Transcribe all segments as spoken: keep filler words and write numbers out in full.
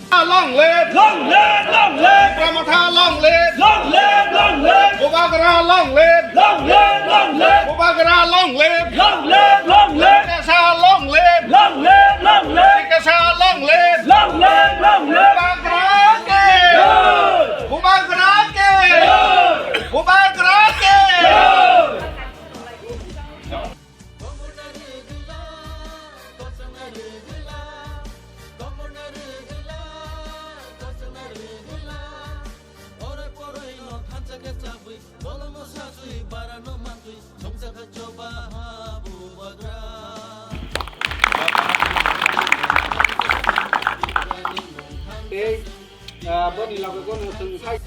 Long live! Long live! Long live! Tipra Motha long live! Long live! Long live! Bubagra long live! Long live! Long live! Bubagra long live! Long live! Long live! Tikasa long live! Long live! Long live! Tikasa long live! Long live! Long live! Bubagra ke! Jai! Bubagra ke! Jai! Bubagra ke! Jai! Tei, ah, boni loge bono chwng sai.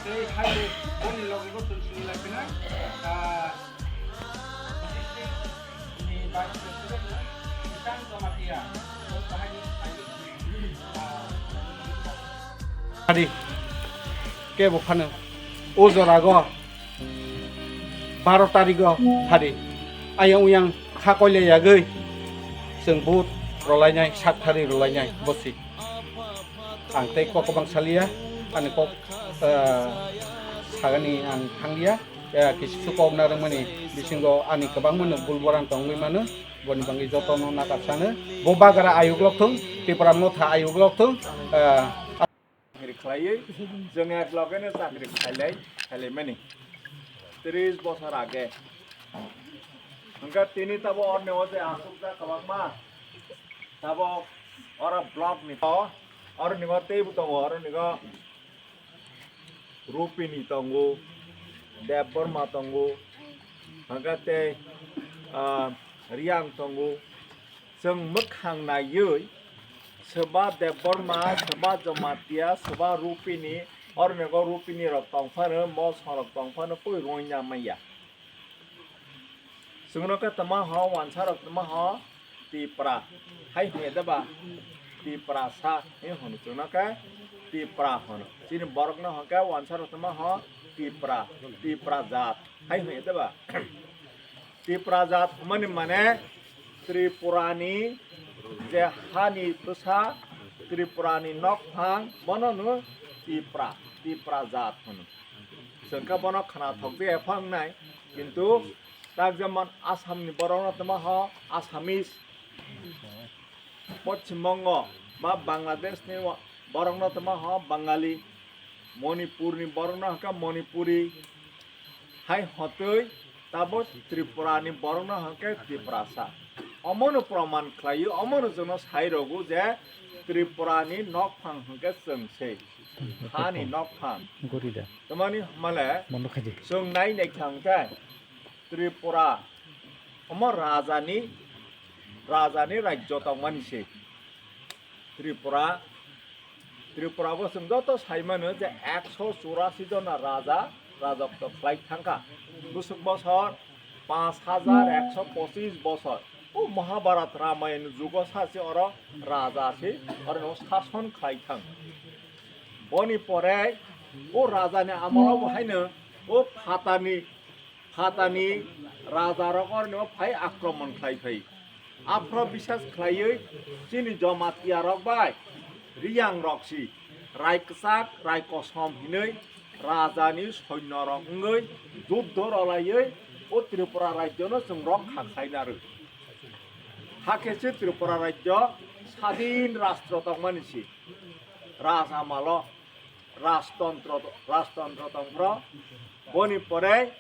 Tei hai boni loge bo chwng sini lai phina, ah, ni vice president no Kisan Jamatia, bo bahai ni, ah, Adi, kebo phano o jorago baro tarigo phari. Ayang uyang kha koile yagwi chwng vote rwlainai, sak thari rwlainai bosi. Ang tei kok kwbang saliya, ani kok, eh, sagani ang thangliya. Eh, kisi su kok narwkmani bisingo ani kwbangmano bul boran tongwi mano. Boni bagwi jotono nakar sano. Bubagra ayuk lok thung, Tipra Motha ayuk lok thung. Eh, Chakri khlaiwi, chwng ek logeno chakri khlailai, khlailaimani. Tris bosor age. Hwnkhe tini tabo orni o je asukjak kwbangma. Tabo oro block ni to, orni o teibo tongo, orni o Rupini tongo, Debbarma tongo, hwnkhe tei, ah, Riang tongo. Chwng mwkhang naiwi, swba Debbarma, swba Jamatia, swba Rupini, oro nogo Rupini rok tong phano, Mosong rok tong phano, koi rwngya manya. Chwngno khe tama ho, wansa rok tama ho, Tipra. Hai hwnwi da ba? Tiprasa. Hai hwnwi chwngno khe Tipra hwno. Chini borokno hwnkhe wansa rok tama ho, Tipra. Tipra jat. Hai hwnwi da ba? Tipra jat hwnmani mane Tripurani je hani bwsa, Tripurani nokphang, bono no Tipra, Tipra jat hwno. Chwng khe bono khwnathok de epha wngnai, kintu tak jemon Assamni borokno tongma ho Assamese, Poschim Bongo ba Bangladeshni borokno tongma ho Bangali, Manipurni borokno hwnkha Manipuri, hai hotwi tabo Tripurani borokno hwnkhe Tiprasa. Omono proman khlaio, omono chwngno sai rwgo je Tripurani nokphang hwnkhe chwng se. Hani nokphang. Tamani male chwng nai nai kha hwnkhe Tripura omo rajani, rajani rajyo tongmani se. Tripura, Tripura bo chwng joto sai mano je ekso churasi jona raja rajotwo khlai thangkha. Bwswk bosor panch hajar ekso pochis bosor. O Mahabharat Ramayan jugo sa se oro raja se oro no sason khlai thang. Boni pore o rajani amolo bo haino o phatani Phatani rajarok oroni phai akromon khlai phai. Aphro bisas khlaiwi chini Jamatia rok bai Riyang rok si rai kwchak, rai kosom hinwi rajani soinyo rok wngwi juddho rwlaiwi o Tripura rajyono chwng rok kha khlai narwk. Hakhe se Tripura rajyo sadin rastro tongmani si. Raj amalo rajtontro, rajtontro tongphro. Boni pore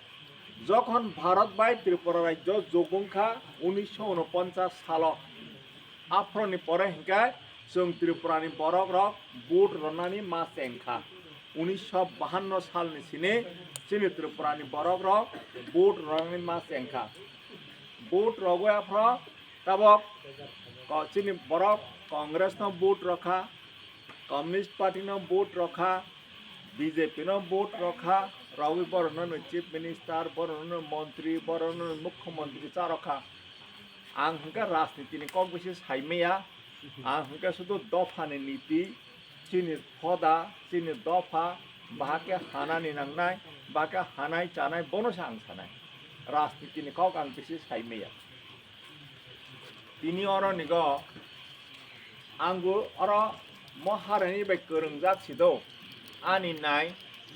jokhon Bharat bai Tripura rajyo jug wngkha unisho unoponchas salo. Aphroni pore hinkhe chwng Tripurani borok rok vote rwnani ma chengkha. Unisho bahanno salni sini chini Tripurani borok rok vote rwnani ma chengkha. Vote rogwi aphro tabok ko-, chini borok Congress no vote rokha, Communist Party no vote rokha, B J P no vote rokha, rogwi borokno no Chief Minister, borokno no Montri, borokno no Mukhyamantri cha rokha. Ang hwnkhe rajniti ni kok bisi sai maya, ang hwnkhe sudu dopha ni niti, chini hoda, chini dopha, bahai khe hanani nangnai, bahai khe hanai chanai, bono se ang sanai. Rajniti ni kok ang bisi sai maya. Tini oro nigo Angbo oro Maharani bai kwrwngjak si do, ani nai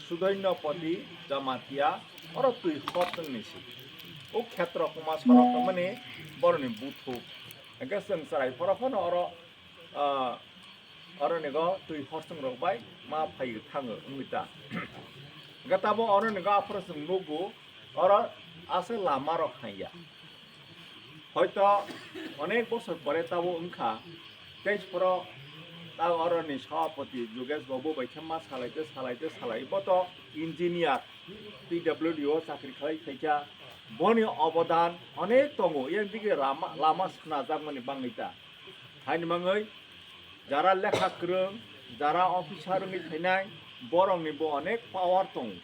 Sudainopoti Jamatia oro twi hor chwngni si. O khetro kwma sorok tongmani boroni buthuk. Hwnkhe chwng chwrai phoro phano oro, ah, oroni go twi hor chwngrok bai ma phai thango wngwi ta. Hwnkhe tabo oroni go aphuru chwng nukgo, oro aswk lama rok haiya. Hoito onek bosor pore tabo wngkha, tei phoro ta oroni sabhapati Yogesh Babu bai khe ma salaite, salaite, salai. Bo to engineer, P W D o chakri khlai phaikha. Boni obodan onek tongo, yang dige lama, lama swnajak mani bangwi ta. Haini mangwi jara lekha kwrwng, jara officer wngwi phainai, borokni bo onek power tongo.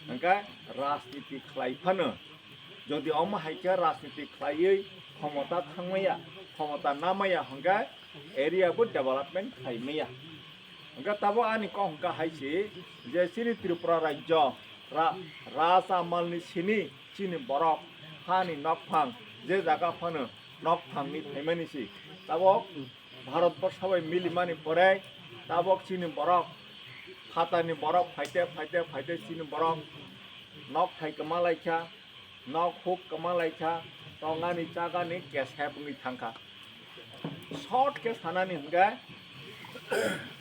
Hwnkhe rajniti khlai phano, jodi omo hai khe rajniti khlaiwi khomota thangmaya, khomota namaya, hwnkhe area bo development khlaimaya. Hwnkhe tabuk ani kok hwnkha hai se je chini Tripura rajyo ra-, raja malni sini chini borok hani nokphang je jaga phano nokphangni phaimani se. Tabuk Bharatborsho bai milimani pore tabuk chini borok, phatarni borok phaite, phaite, phaite chini borok nok thai kwma laikha, nok huk kwma laikha, tongani chagani kesep wngwi thangkha. Short khe sanani hwnkhe,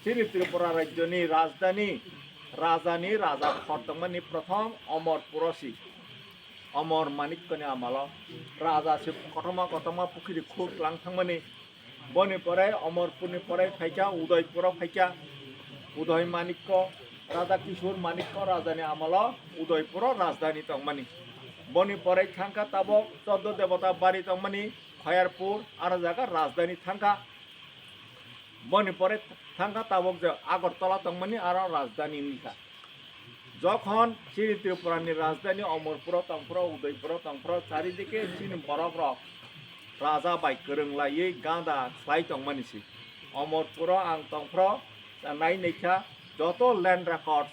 chini Tripura rajyoni rajdhani, rajani raja khor tongmani prothom Omorpuro si. Omor Manikkoni amalo raja se kotorma kotorma pukhiri khur tlang thangmani. Boni pore Omorpurni pore phaikha Udaipuro phaikha. Uday Manikko, Raja Kishore Manikko rajani amalo Udaipuro rajdhani tongmani. Boni pore thangkha tabuk Choddo Debota Bari tongmani Khayarpur, aro jaga rajdhani thangkha. Boni pore thangkha tabuk je Agartala tongmani aro rajdhani wngkha. Jokhon chini Tripurani rajdhani Omorpuro tongphro, Udaipuro tongphro, charidike chini borokrok raja bai kwrwng laiwi ganda khlai tongmani si. Omorpuro ang tongphro, nai naikha joto land records,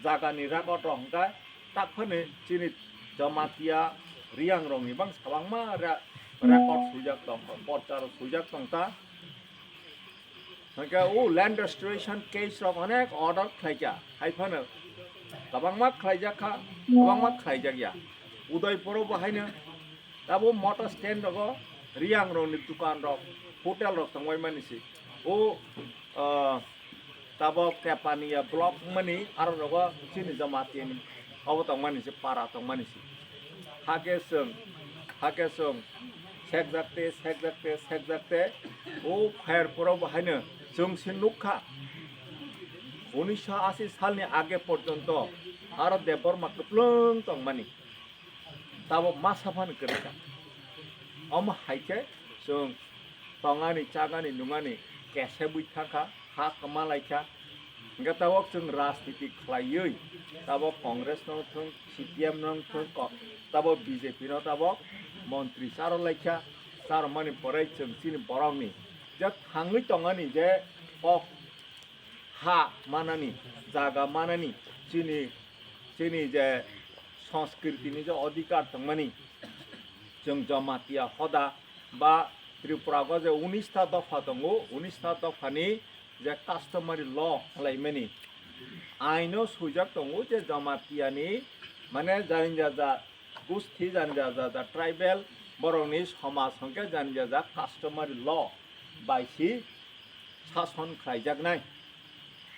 jagani record rok hwnkha tak phano chini Jamatia Riyangrokni bangsa kwbangma re-, record swijak tongkha, porcha rok swijak tongkha. Hwnkhe o land restoration case rok onek order khlaikha, hai phano kwbangma khlaijakha, kwbangma khlaijakya. Udaipuro bo haino tabo motor stand rogo Riyangrokni dukan rok, hotel rok tongbai mani se. O, ah, tabok Tepania block mani aro rogo chini Jamatia ni obo tongmani se, para tongmani se. Hake chwng, hake chwng sekjakte, sekjakte, sekjakte, o Khayarpuro bo haino chwng se nukha. Unisho ashi salni age porjonto aro Debbarma kwplwng tongmani. Tabok masa phano kwrwikha. Omo hai khe chwng tongani, chagani, nungani kesebwi thangkha, ha kwma laikha. Hwnkhe tabok chwng rajniti khlaiwi, tabok Congress no thung, C P M no thung, ko-, tabok B J P no tabok montri charo laikha, charomani pore chwng chini borokni je thangwi tongani je kok ha manani, jaga manani, chini, chini je sanskritini je odhikar tongmani, chwng Jamatia hoda ba Tripura go je unis ta dopha tongo, unis ta dophani je customary law khlaimani aino swijak tongo je Jamatiani mane jani jaja gusti jani jaja tribal borokni somaj hwnkhe jani jaja customary law bai si sason khlaijaknai.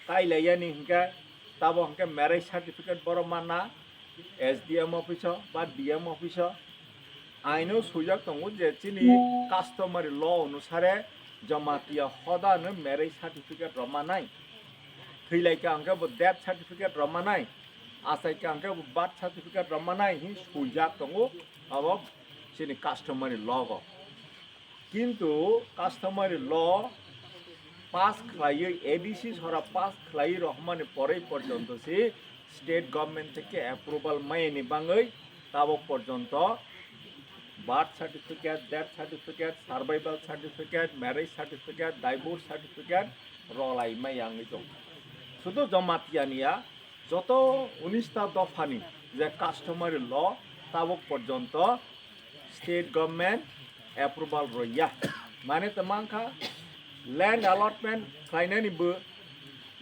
Kailaiyani hwnkhe tabo hwnkhe marriage certificate borok manna S D M office o ba D M office o. Aino swijak tongo je chini customary law onusare Jamatia hoda no marriage certificate rok manai. Thwilaikha hwnkhe bo death certificate rok manai. Achaikha hwnkhe bo birth certificate rok manai hin swijak tongo abo chini customary law o. Kintu customary law pass khlaiwi, A D C sora pass khlaiwi rohormani porwi porjonto se state government theke approval maiyani bangwi tabok porjonto birth certificate, death certificate, survival certificate, marriage certificate, divorce certificate rolai maya wngwi tongo. Sudu Jamatia niya, joto unis ta dophani je customary law tabok porjonto state government approval roya. Mane to mankha Land allotment khlainani bo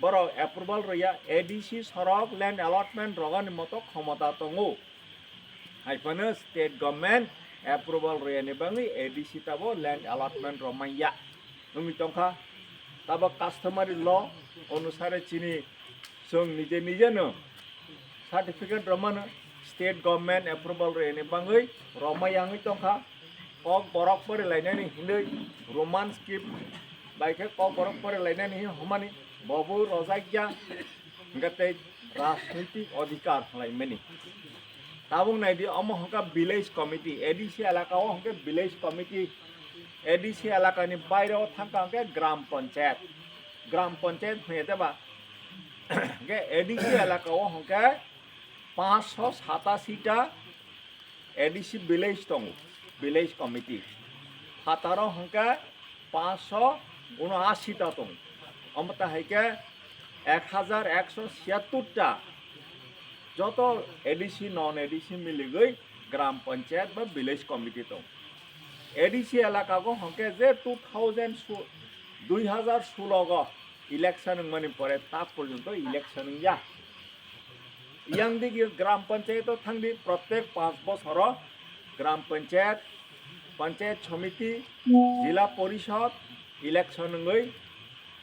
borok approval rwya, A D C sorok land allotment rogani moto khomota tongo. Haiphano state government approval rwya ni bagwi A D C tabo land allotment rwmanya wngwi tongkha. Tabo customary law onusare chini chwng nije nije no certificate rwmano state government approval rwya ni bagwi rwmaya wngwi tongkha. Kok borok pori lainani hinwi Roman script bai khe kok borok pori lainani hin homani bobo rojakya hingke tei rajnitik odhikar laimani. Tabuk naidi omo hongkha village committee, A D C elaka o hongkhe village committee, A D C elaka ni baire o thangkha hongkhe gram panchayat, gram panchayat hwnye deba hingke A D C elaka o hongkhe panchsho satasi ta A D C village tongo, village committee. Phataro hwnkhe panchsho unoashi ta tongo. Omo ta hai khe ek hajar ekso siyattor ta joto A D C, non A D C miligwi gram panchayat ba village committee tongo. A D C elaka go hwnkhe je two thousand su-, dui hajar sulo go election wngmani pore tak porjonto election wngya. Yang dik gram panchayat o thangdi, protek panch bosoro gram panchayat, panchayat somiti, jila porishod election wngwi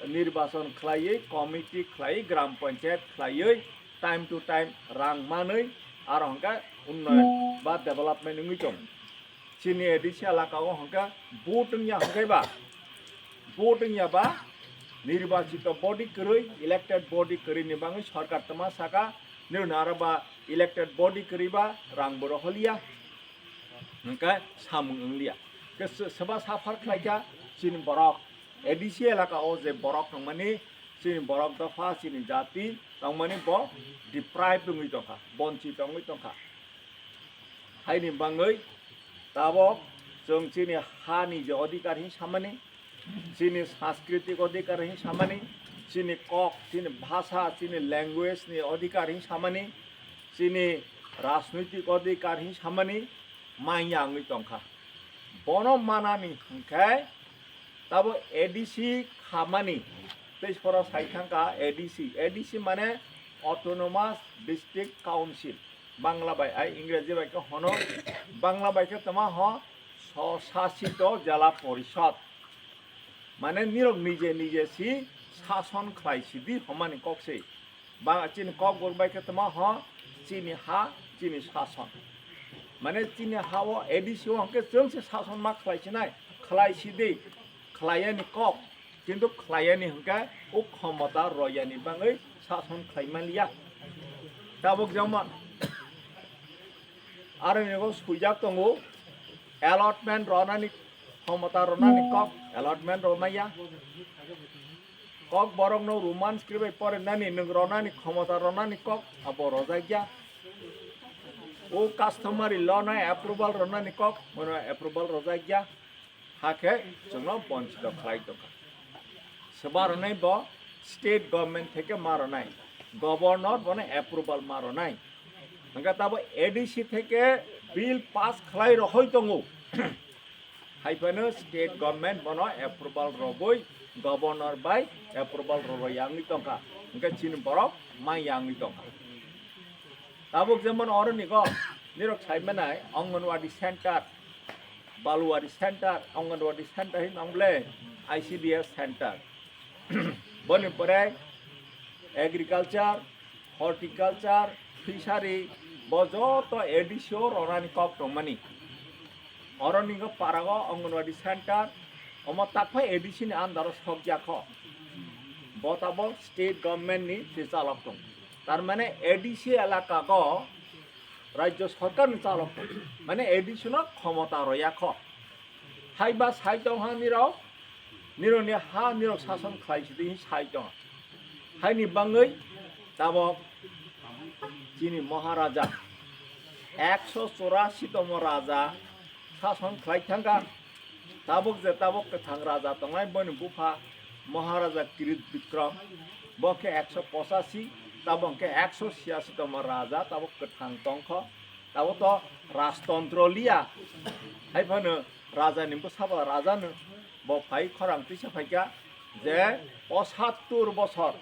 nirbachon khlaiwi, committee khlaiwi, gram panchayat khlaiwi, time to time rang manwi aro hwnkhe unnoyon ba development wngwi tongo. Chini A D C elaka o hwnkhe vote wngya hwnkhe ba, vote wngya ba nirbachito body kwrwi, elected body kwrwi ni bagwi sorkar tama saka, nini aro ba elected body kwrwi ba rang bo roholiya, hwnkhe samung wngliya. Ke se-, seba suffer khlaikha chini borok, A D C elaka o je borok tongmani, chini borok dopha, chini jati tongmani bo deprive wngwi tongkha, bonchit wngwi tongkha. Haini bagwi tabok chwng chini hani je odhikar hin samani, chini sanskritik odhikar hin samani, chini kok, chini bhasha, chini language ni odhikar hin samani, chini rajnoitik odhikar hin samani manya wngwi tongkha. Bono manani hwnkhe tabo A D C khamani tei sora sai thangkha A D C. A D C mane Autonomous District Council. Bangla bai, ai Ingreji bai khe hono, Bangla bai khe tama ho Swsasito Jela Porishod. Mane nirok nije nije si sason khlai sidi homani kok se. Ba chini kok bor bai khe tama ho chini ha, chini sason. Mane chini ha o A D C o hwnkhe chwng se sason ma khlai sinai, khlai sidi, khlai yani kok. Kintu khlaiyani hwnkhe o khomota royani bagwi sason khlai manliya. Tabuk jemon aro ni bo swijak tongo, allotment ronani khomota ronani kok, allotment romaya. Kok borokno Roman script bai porinani nwng ronani khomota ronani kok abo rojakya. O customary law no approval ronani kok bono approval rojakya. Hakhe chwngno bonchito khlai tongkha. Swba rwnai bo state government theke ma rwnai, governor bono approval ma rwnai. Hwnkhe tabo A D C theke bill pass khlai rohoi tongo. Haiphano state government bono approval rogoi governor bai approval roroi yangwi tongkha. Hwnkhe chini borok ma yangwi tongkha. Tabuk jemon oro ni go nirok sai manai Anganwadi center, Baluwadi center, Anganwadi center hin ong le I C D S center. Boni pore agriculture, horticulture, fishery, bo joto A D C o ronani kok tongmani. Oro ni go parago Anganwadi center, omo takphai A D C ni under o sokya kho. Bo tabok state government ni se chalok tong. Tar mane A D C elaka go rajyo sorkar ni chalok tong. Mane A D C no khomota roya kho. Haiba sai tong ha nirok, nirok ni ha nirok sason khlai sidi sai tong. Haini bangwi tabok chini Maharaja ekso chorasi tomo raja sason khlai thangkha. Tabuk je tabuk kwthang raja tongnai boni bupha Maharaja Kirit Bikram, bo khe ekso pochasi, tabuk khe ekso siyasi tomo raja tabuk kwthang tongkho. Tabuk to rajtontro liya, hai phano raja ni bwsaba raja no bo phai khorang tisa phaikha, Je pochattor bochor,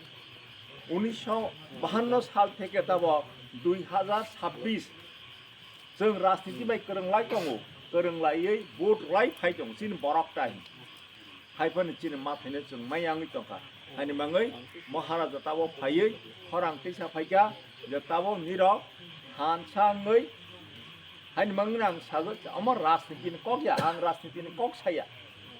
unisho bahanno sal theke tabo dui hazar chabbish, chwng rajniti bai kwrwnglai tongo, kwrwnglaiwi vote rwlai phai tongo chini borok tai. Haiphano chini mathaino chwng mai yangwi tongkha. Haini bangwi Maharaja tabo phaiwi khorang tisa phaikha, je tabo nirok hansa wngwi. Haini bangwi ang sago, omo rajnitini kok ya, ang rajnitini kok saya.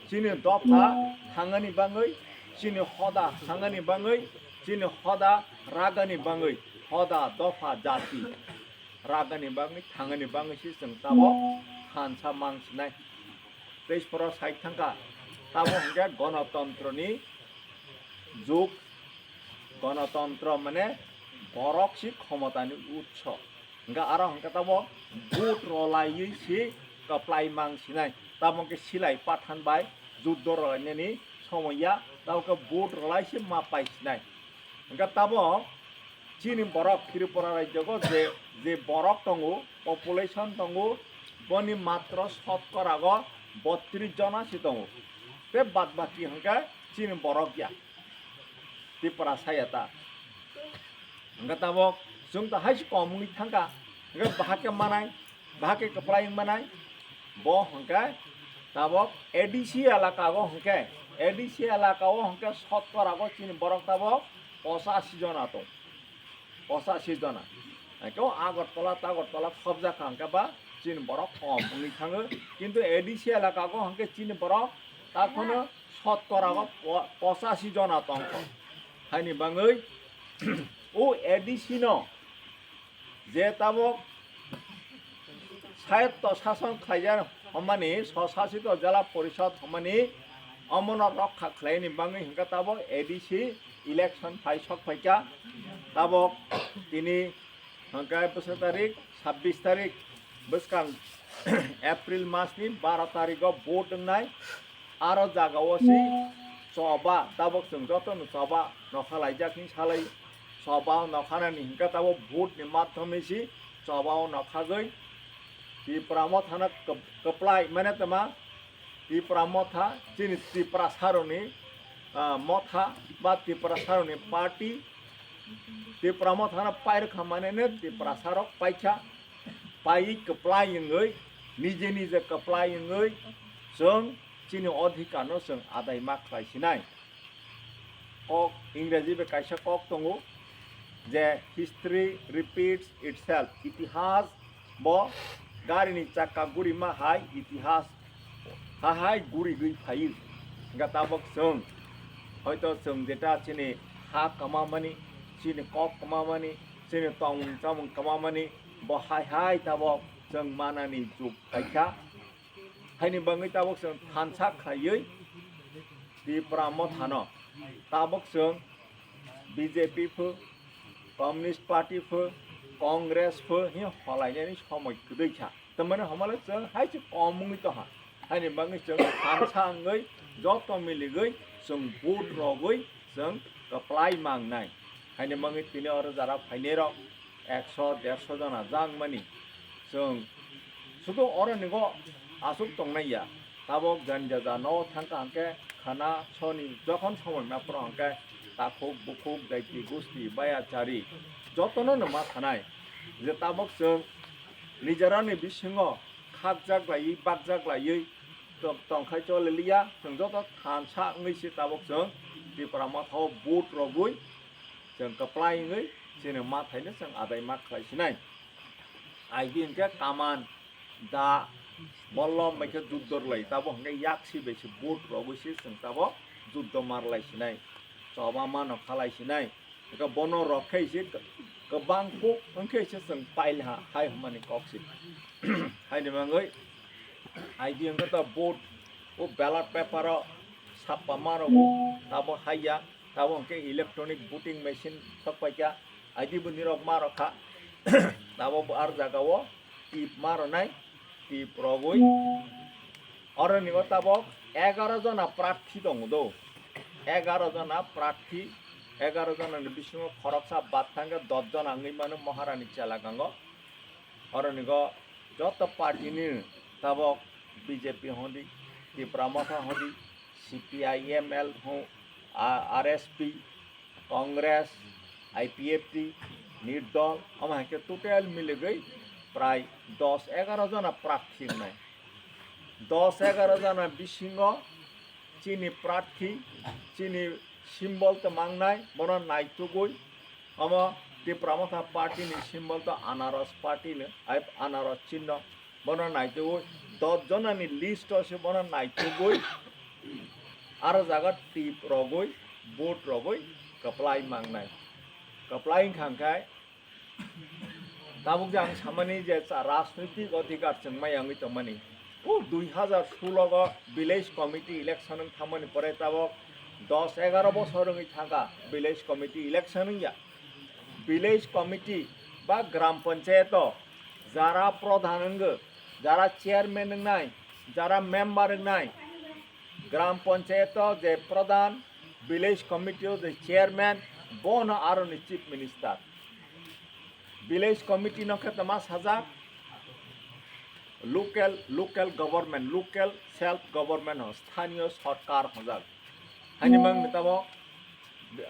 Chini dopha thangani bangwi, chini hoda thangani bangwi, chini hoda ragani bangwi, hoda dopha jati ragani bangwi, thangani bangwi se chwng tabo hansa mang sinai. Tei poro sai thangkha, tabo hwnkhe gonotontroni jug, gonotontro mane borok si khomotani utso. Hwnkhe aro hwnkhe tabo vote rwlaiwi si kwplai mang sinai. Tamo hwnkhe silai pathan bai juddo rwlainani somoi ya, tamo hwnkhe vote rwlai si ma pai sinai. Hwnkhe tabo chini borok Tripura rajyogo je, je borok tongo, population tongo, boni matro sotkorago bottrish jona si tongo. Tei bad baki hwnkhe chini borok ya. Tripura saya ta. Hwnkhe tabok chwng to hai se kom wngwi thangkha. Hwnkhe bahai khe manai, bahai khe kwplai wng manai. Bo hwnkhe tabok A D C elaka o hwnkhe, A D C elaka o hwnkhe sotkorago chini borok tabok pochashi jona tong. Pochashi jona. Hwnkhe o Agartala, Tagartala khobjakha hwnkhe ba chini borok kom wngwi thango. Kintu A D C elaka o hwnkhe chini borok takhwno sotkorago po-, pochashi jona tongkha. Haini bangwi o A D C no je tabok swayakto sason khlaijak hwnmani, swsasito jela porishod hwnmani, omono rokha khlaini bangwi hwnkhe tabok A D C election phai sok phaikha. Tabok tini hwnkhe bwswk tarik, sabbish tarik bwskang April masni baro tarigo vote wngnai. Aro jagao si choba, tabok chwng jotono choba nokha laijak hwn salai, choba nokhanani hwnkhe tabok vote ni madhyome si chobao nokhagwi Tipra mothano kwp-, kwplai mane tama Tipra motha chini Tiprasaroni, ah, motha ba Tiprasaroni party Tipra mothano pairwkha manene Tiprasarok paikha, paiwi kwplai wngwi, nije nije kwplai wngwi chwng chini odhikarno chwng adai ma khlai sinai. Kok, Ingreji bai kaisa kok tongo je history repeats itself, itihas bo garini chakka gurima hai itihas hahai gurigwi phaio. Hwnkhe tabok chwng, hoito chwng jeta chini ha kwmamani, chini kok kwmamani, chini tongmung chamung kwmamani, bo hai hai tabok chwng manani jug phaikha. Haini bangwi tabok chwng thansa khlaiwi Tipra mothano tabok chwng B J P pho, Communist Party pho, Congress pho hi holainani somoi kwdwi kha. Tamani hamale chwng hai se kom wngwi tongha. Haini bangwi chwng thansa wngwi joto miligwi chwng vote rogwi chwng kwplai mangnai. Haini bangwi tini oro jara phainairok ekso, derso jona jang mani. Chwng sudu oro nigo aswk tongnai ya. Tabok jani jaja no thangkha hwnkhe khana soni jokhon somoi ma phuru hwnkhe takhuk, bukhuk, daiti, gusti, baya, chari jotono no ma thanai. Je tabok chwng nijarani bisingo khakjak laiwi, bakjak laiwi to-, tongkhai choleliya, chwng joto thansa wngwi se tabok chwng Tipra mothao vote rogwi chwng kwplai wngwi chini mathaino chwng adai ma khlai sinai. Aidi hwnkhe kaman, da, bollom bai khe juddo rwlai, tabo hwnkhe yaksi bai se vote rogwi se chwng tabo juddo ma rwlai sinai, choba mano khalai sinai. Eka bono rok khe se kwbang kuk wngkhe se chwng pailha hai hwnmani kok se. Haini bangwi aidi hwnkhe to vote o ballot paper o sappa ma rwgo, tabo haiya, tabo hwnkhe electronic voting machine sok paikha, aidi bo nirok ma rwkha, tabo bo ar jaga o tip ma rwnai. Tip rogwi. Oro ni o tabok egaro jona prarthi tongo do. Egaro jona prarthi, egaro jona ni bisingo khoroksa bad thangkhe dos jona wngwi mano Maharani chela kango. Oro ni o joto party ni tabok B J P hondi, Tipra Motha hondi, C P I M L ho, R S P, Congress, I P F T, Nirdol, omo hai khe total miligwi prai dos egaro jona prarthi wngnai. Dos egaro jona bisingo chini prarthi, chini symbol tongmangnai, bono naitugwi omo Tipra Motha party ni symbol to anaros party no, ai anaros chinno, bono naitugwi dos jonani list o se bono naitugwi aro jaga tip rogwi, vote rogwi kwplai mangnai. Kwplai wngkha hwnkhe tabuk je ang samani je cha-, rajnoitik odhikar chwng mai wngwi tongmani. O dui hazar solo go village committee election wng thangmani pore tabuk dos egaro bosor wngwi thangkha village committee election wngya. Village committee ba gram panchayat o jara pradhan wngwi, jara chairman wngnai, jara member wngnai, gram panchayat o je pradhan, village committee o je chairman, bono aroni chief minister. Village committee no khe tama sajak local, local government, local self government ho, sthaniyo sorkar hojak. Hani mang tabo,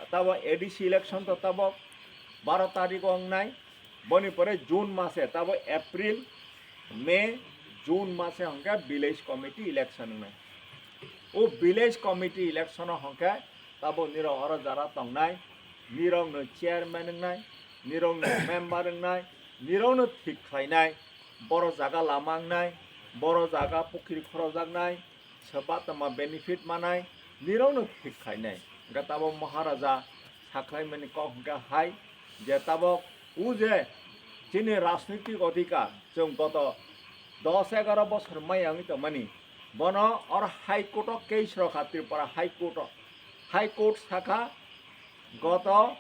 tabo A D C election to tabo baro tarik o wngnai, boni pore June mase, tabo April, May, June mase hwnkhe village committee election wngnai. O village committee election o hwnkhe tabuk nirok oro jara tongnai, nirokno chairman wngnai, nirokno member wngnai, nirokno thik khlainai, boro jaga lama wngnai, boro jaga pukhri khorojaknai, soba tongma benefit manai, nirokno thik khlainai. Hwnkhe tabuk Maharaja sakhlaimani kok hwnkhe hai je tabuk o je chini rajnitik odhikar chwng goto dos egaro bosor maya wngwi tongmani, bono oro High Court o case rokha, Tripura High Court o. High Court sakha goto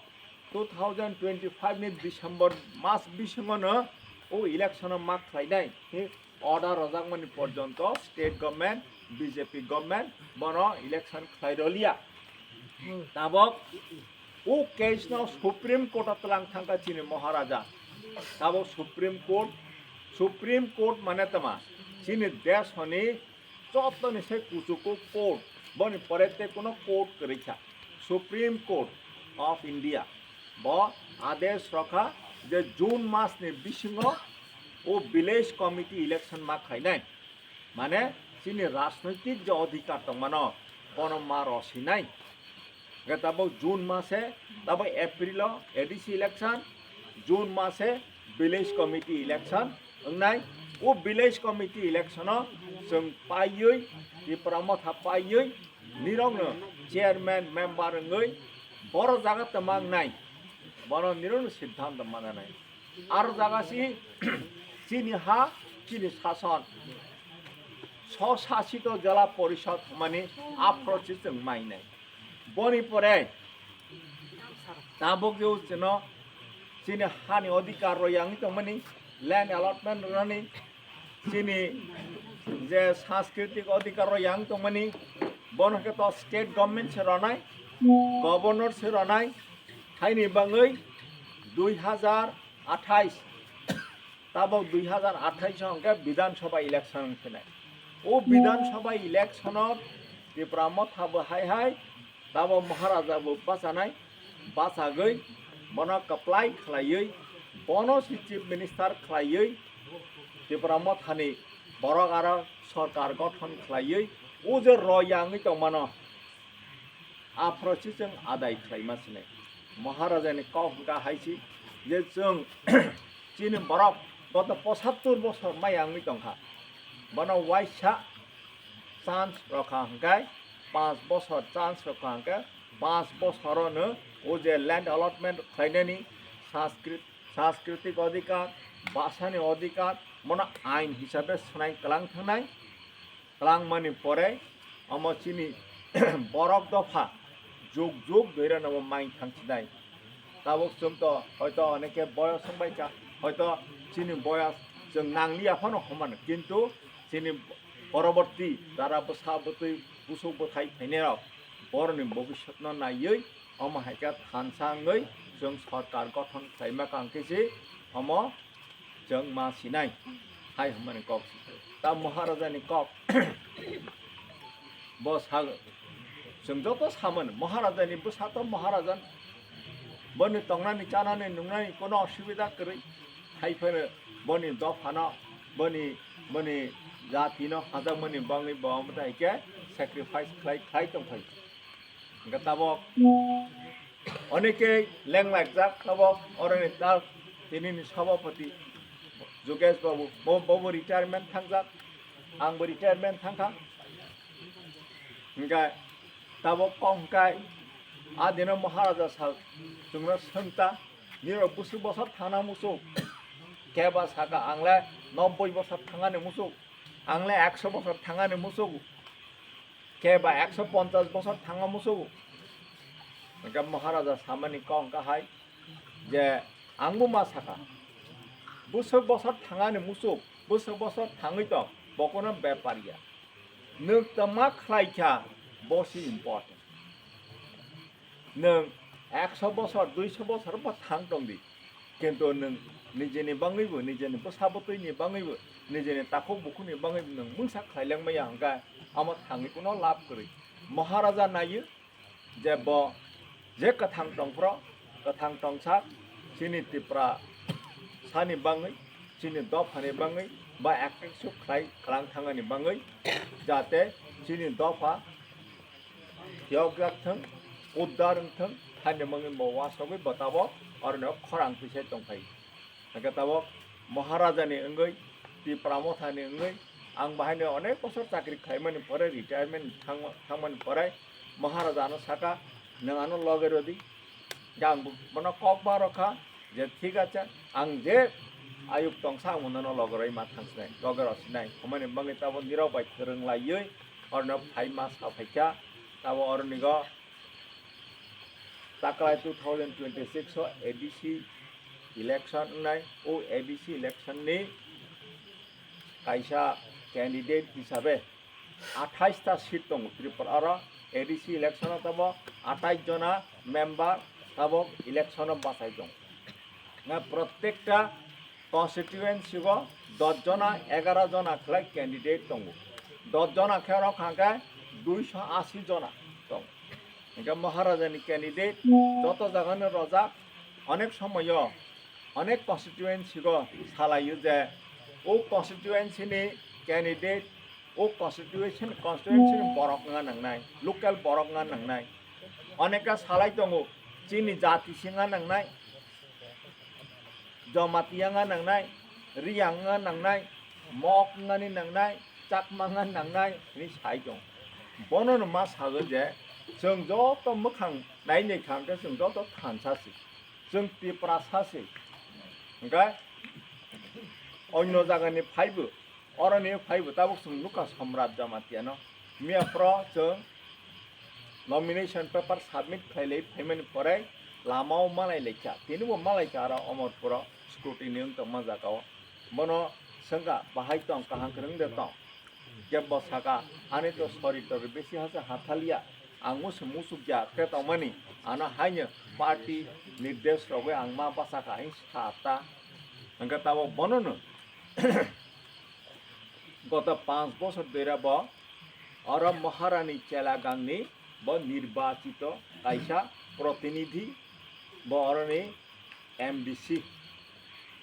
two thousand twenty-five ni December mas bisingono o election o ma khlainai hi order rojakmani porjonto state government, B J P government bono election khlai roliya. Tabok o case no Supreme Court o tlang thangkha chini Maharaja. Tabok Supreme Court, Supreme Court mane tama chini desh honi jottoni se kuchuku court, boni pore tei kuno court kwrwi kha, Supreme Court of India. Bo adesh rokha je June mas ni bisingo o village committee election ma khlainai. Mane chini rajnoitik je odhikar tongmano bono ma rosinai. Hwnkhe tabuk June mase, tabuk April o A D C election, June mase village committee election wngnai. O village committee election o chwng paiwi, Tipra Motha paiwi, nirokno chairman member wngwi boro jaga tongma wngnai, bono nirokno siddhanto mananai. Aro jaga si chini ha, chini sason, swsasito jela porishod hwnmani aphoro si chwng mainai. Boni pore tabuk je chwngno chini hani odhikar rw yang tongmani, land allotment rwnani, chini je sanskritik odhikar rw yang tongmani, bono khe to state government se rwnai, governor se rwnai, haini bangwi dui hazar athais, tabok dui hazar athais hwnkhe Bidhan Sabha election wngkhinai. O Bidhan Sabha election o Tipra Motha bo hai hai, tabok Maharaja bo bachanai, bachagwi bono kwplai khlaiwi, bono si chief minister khlaiwi, Tipra Mothani borok aro sorkar gothon khlaiwi, o je rw yangwi tongmano, aphoro si chwng adai khlaima sinai. Maharajani kok hwnkha hai si je chwng chini borok goto pochattor bosor maya wngwi tongkha. Bono waisa chance rokha hwnkhe, panch bosor chance rokha hwnkhe, panch bosorono o je land allotment khlainani sanskrit, sanskritik odhikar, bhasani odhikar, bono ain hisabe swnai kwlang thangnai. Kwlangmani pore omo chini borok dopha juk juk doirano bo mai thangsinai. Tabuk chwng to hoito oneke boyos wngbai kha, hoito chini boyos chwng nangliya phano hwnmano, kintu chini poroborti jara bwsa bwtwi busuk bwthai phainairok boroni bobiswtno naiwi omo hai khe thansa wngwi chwng sorkar gothon khlaima kang khe se omo chwng ma sinai hai hwnmani kok si. Ta Maharajani kok bo sa Chwng joto samani, Maharajani bwsa to Maharajan, boni tongnani, chanani, nungnani kono osubida kwrwi, hai phano boni dophano, boni, boni jatino hajakmani bangwi bo omo hai khe sacrifice khlai, khlai tongphai. Hwnkhe tabok onekei lenglaijak tabok oroni tal tinini sabhapati Jogesh babu, bo, bobo retirement thangjak, angbo retirement thangkha. Hwnkhe tabok kok hwnkhe a dino Maharaja sal chwngno swngta, nirok bwswk bosor thangna muchung? Keba saka ang le nobboi bosor thangani muchung, ang le ekso bosor thangani muchung, keba ekso ponchas bosor thangna muchung. Hwnkhe Maharaja samani kok hwnkha hai je, angbo ma saka, bwswk bosor thangani muchung, bwswk bosor thangwi tong, bokono bepar ya. Nwng tama khlai kha, bo se important. Nwng ekso bosor, duiso bosor bo thang tong di, kintu nwng nijeni bangwibo, nijeni bwsa bwtwini bangwibo, nijeni takhuk bukhukni bangwibo nwng mungsa khlai lengmaya hwnkhe, amo thangwi kuno lab kwrwi. Maharaja naiyo, je bo je kwthang tongphro, kwthang tongsa, chini Tiprasani bangwi, chini dophani bangwi, ba ekso khlai kwlang thangani bangwi, jate chini dopha yokjak thwng, uddar wng thwng, haini bangwi bo uasogwi bo tabok oroni khorang twisai tongphai. Hwnkhe tabok Maharajani wngwi, Tipra Mothani wngwi, ang bahaino onek bosor chakri khlaimani pore, retirement thangma-, thangmani pore, Maharaja ano saka, "Nwng ano loge rwdi." Hwnkhe ang bo-, bono kok ba rwkha je, "Thik ache, ang je ayuk tongsa, ang bono loge rwui ma thangsinai, loge rwsinai." Hwnmani bangwi tabok nirok bai kwrwng laiwi orno phaima sa phaikha, tabok oronigo Taklai two thousand twenty-six o A D C election wngnai, o A D C election ni kaisa candidate hisabe athais ta seat tongo Tripura oro. A D C election o tamo athais jona member tabok election o bachai tongo. Na prottekta constituency o dos jona, egaro jona khlai candidate tongo. Dos jona khe oro kha khe duiso asi jona tongo. Hingke Maharaja ni candidate joto jaga no rojak, onek somoyo onek constituency o salaio je o constituency ni candidate, o constitution, constituency ni borok wngna nangnai, local borok wngna nangnai. Oneka salai tongo, chini jati se wngna nangnai. Jamatia wngna nangnai, Riyang wngna nangnai, Mok wngnani nangnai, Chakma wngna nangnai hinwi sai tong. Bono no ma sago je chwng joto mwkhang nai nai kha hwnkhe chwng joto thansa se, chwng Tiprasa se. Hwnkhe onyo jagani phaibo Oroni phaibo tabuk chwng nukha Somrat Jamatia no. Miya phro chwng nomination paper submit khlailai phaimani pore lama o malai laikha. Tini bo malaikha aro Omorpur o scrutiny wng tongma jaga o. Bono swngkha bahai tong, kaham kwrwng de tong. Kebo saka ani to sori tori besi hasa hathalia. Ang musu musuk ya khe tongmani ano haino party nirdesh rogwi ang ma basa kha hing sa ta. Hwnkhe tabuk bono no goto panch bosor dera bo oro Maharani Chelagangni bo nirbachito kaisa protinidhi bo oroni M D C.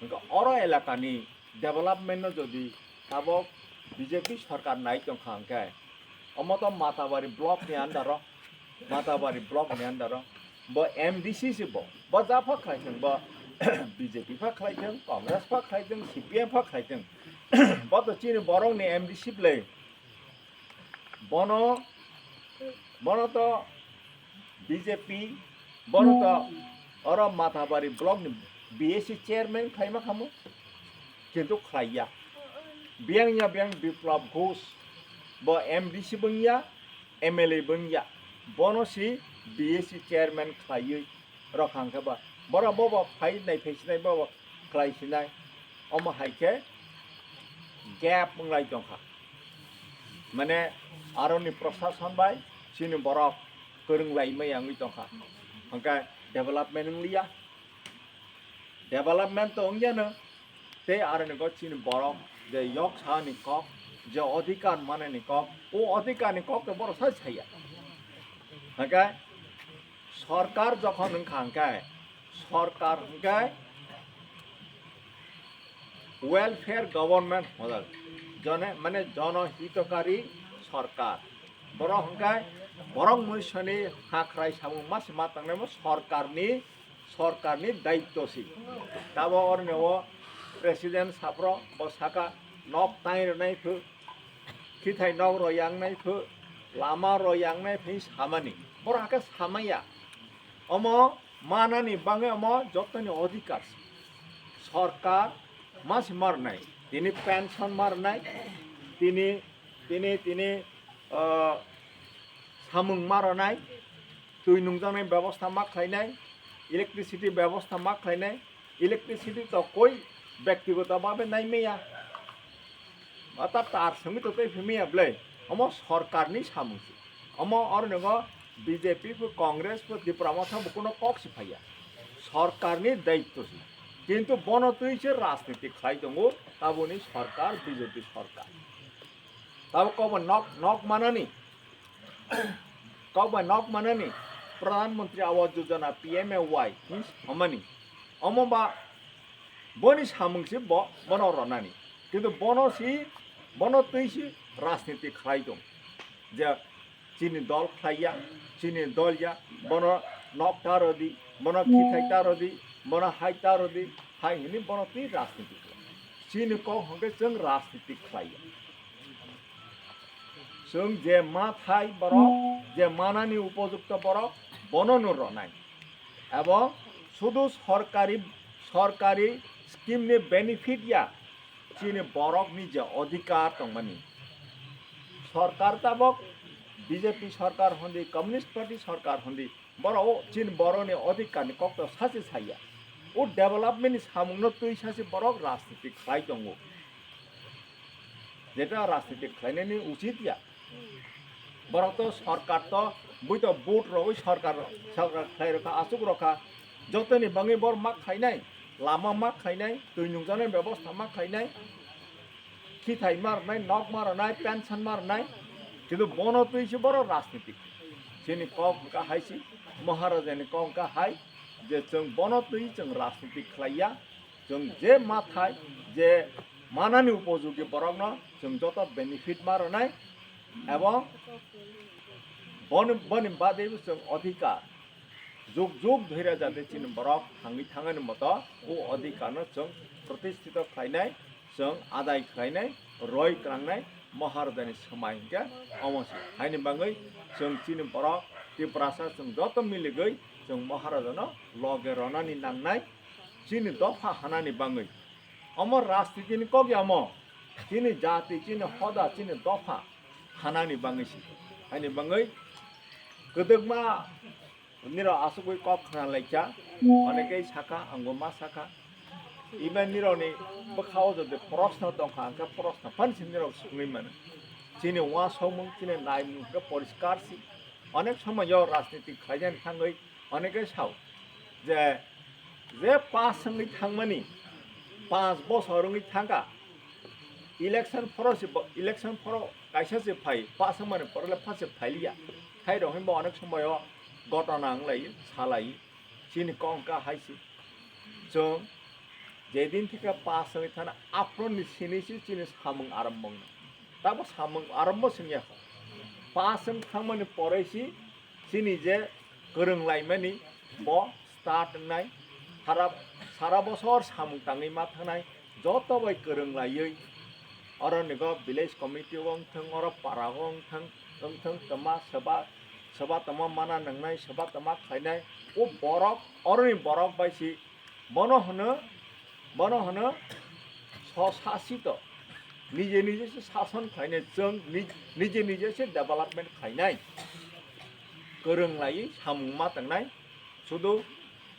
Hwnkhe oro elakani development no jodi tabuk B J P sarkar nai tongkha hwnkhe omo to Matabari block ni under o, Matabari block ni under o bo M D C se bo, bo ja pha khlai thung, bo B J P pha khlai thung, Congress pha khlai thung, C P M pha khlai thung, bo to chini borok ni M D C bwle. Bono, bono to B J P, bono to oro Matabari block ni B A C chairman khlaima khamu, kintu khlaiya. Biyang ya biyang Biplab Ghosh, bo M D C bwngya, M L A bwngya, bono si B A C chairman khlaiwi rok hang khe ba, bora bobo phai nai phai sinai bobo khlai sinai, omo hai khe gap wnglai tongkha. Mane aroni prosason bai chini borok kwrwng lai maya wngwi tongkha, hwnkhe development wngliya. Development to wngyano, tei aroni go chini borok je yok sani kok, je odhikar manani kok, o odhikar ni kok to borok sai saya. Hwnkhe sorkar jokhon wngkha hwnkhe, sorkar hwnkhe welfare government model, jone mane jono hitokari sorkar. Borok hwnkhe borok muisani hakhrai samung ma se ma tangnaimo sorkarni, sorkarni daitto si. Tabo orni o president saphro bo saka nok tai rwnai phu, khithai nok rw yangnai phu, lama rw yangnai phu samani. Borok hakhe samaya. Omo manani bangwi omo jotoni odhikar si. Sorkar ma se ma rwnai. Tini pension ma rwnai, tini, tini, tini, ah, samung ma rwnai, twi nungjaknai bebosta ma khlainai, electricity bebosta ma khlainai, electricity to koi bektigoto babe nai maya. Ata tar simi to tei phimiya ble. Omo sorkarni samung si. Omo ornigo B J P pho, Congress pho, Tipra Motha bo kuno kok si phaiya. Sorkarni daitto si. Kintu bono twi se rajniti khlai tongo, taboni sorkar B J P sorkar. Tabo kokbai nok, nok manani, kokbai nok manani Pradhan Mantri Awas Yojana, P M A Y, hin samani. Omo ba boni samung si bo, bono ronani. Kintu bono si, bono twi si rajniti khlai tong. Je chini dol khlaiya, chini dol ya, bono nok ta rodi, bono khithai ta rodi, bono hai ta rodi, hai hini bono twi rajniti khlai. Chini kok hwnkhe chwng rajniti khlaiya. Chwng je ma thai borok, je manani upojukto borok, bono no ronai. Ebong sudu sorkari, sorkari scheme ni benefit ya, chini borok ni je odhikar tongmani. Sorkar tabok B J P sorkar hondi, Communist Party sorkar hondi, borok o chini borok ni odhikar ni kok to sachi saya. O development ni samung no twi sachi borok rajniti khlai tongo. Jeta rajniti khlainani uchit ya. Borok to sorkar to, bui to vote rogwi sorkar, sorkar khlai rokha, asuk rokha. Jotoni bangwi bor ma khlainai, lama ma khlainai, twi nungjaknai bebosta ma khlainai, khithai ma rwnai, nok ma rwnai, pension ma rwnai. Kintu bono twi se borok rajniti. Chini kok hwnkha hai se, Maharaja ni kok hwnkha hai, je chwng bono twi chwng rajniti khlaiya. Chwng je ma thai, je manani upojogi borokno chwng joto benefit ma rwnai, ebong boni, boni badebo chwng odhikar jug jug dhwira jate chini borok thangwi thangani moto o odhikarno chwng protistito khlainai, chwng adai khlainai, roi krangnai, Maharajani swmai hinkhe omo se. Haini bangwi chwng chini borok Tiprasa chwng joto miligwi chwng Maharajano loge ronani nangnai. Chini dopha hanani bangwi. Omo rajnitini kok ya omo. Chini jati, chini hoda, chini dopha hanani bangwi si. Haini bangwi kwdwkma nirok asugwi kok khna laikha, onekei sakha, angbo ma sakha. Even nirokni bwkhao jodi proshno tongkha, hwnkhe proshno phan se nirok swngwi mano. Chini uansukmung, chini naimung hwnkhe poriskar si. Onek somoyo rajniti khlaijani thangwi Oneke sao je, je pass wngwi thangmani, panch bosor wngwi thangkha, election phoro se bo, election phoro kaisa se phai, pass wngmani phoro le pha se phailiya. Hai rok hinba onek somoyo gotona wnglaio, salaio. Chini kok wngkha hai se. Chwng jedin theke pass wngwi thana, aphuruni sini se chini samung arombo wngnai. Tamo samung arombo swngya kho. Pass wng thangmani porei se chini je kwrwng laimani bo start wngnai, sara, sara bosor samung tangwi ma thangnai, joto bai kwrwng laiwi, oro nigo village committee o wng thung, oro para o wng thung, wng thung, tama soba, soba tama mana nwngnai, soba tama khlainai, o borok, oroni borok bai si Bono hwno, bono hwno swsasito. Nije nije se sason khlainai, chwng ni-, nije nije se development khlainai. Kwrwng laiwi samung ma tangnai. Sudu,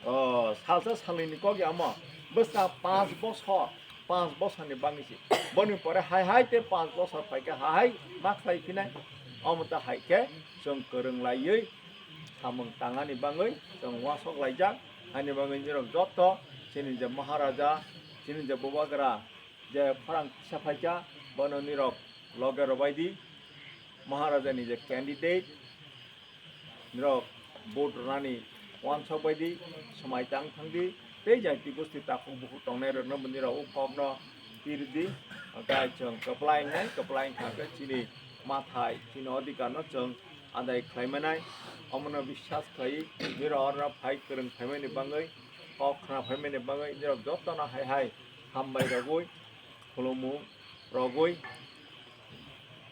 o, salsa salnwini kok ya omo. Bwsa panch bosor, panch bosorni bagwi se. Boni pore hai hai tei panch bosor phaikhe hai hai ma khlai phinai. Omo ta hai khe chwng kwrwng laiwi samung tangani bagwi chwng uansuk laijak. Haini bagwi nirok joto chini je Maharaja, chini je Bubagra je khorang kisa phaikha, bono nirok loge rwbaidi. Maharajani je candidate, Nirok vote rwnani uansuk bai di, swmai tang thang di, tei jati gosti takhuk bukhuk tongnai rokno bo nirok o kokno pirdi, hwnkhe chwng kwplai wngnai, kwplai wngkha khe chini mathai, chini odhikar no chwng adai khlai manai, omono biswas khlai nirok oro phai kwrwng phaimani bagwi, kok khna phaimani bagwi nirok jotono hai hai hambai rogwi, khulumung rogwi,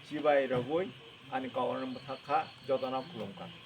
chibai rogwi ani kok no mwthak kha, jotono khulum kha.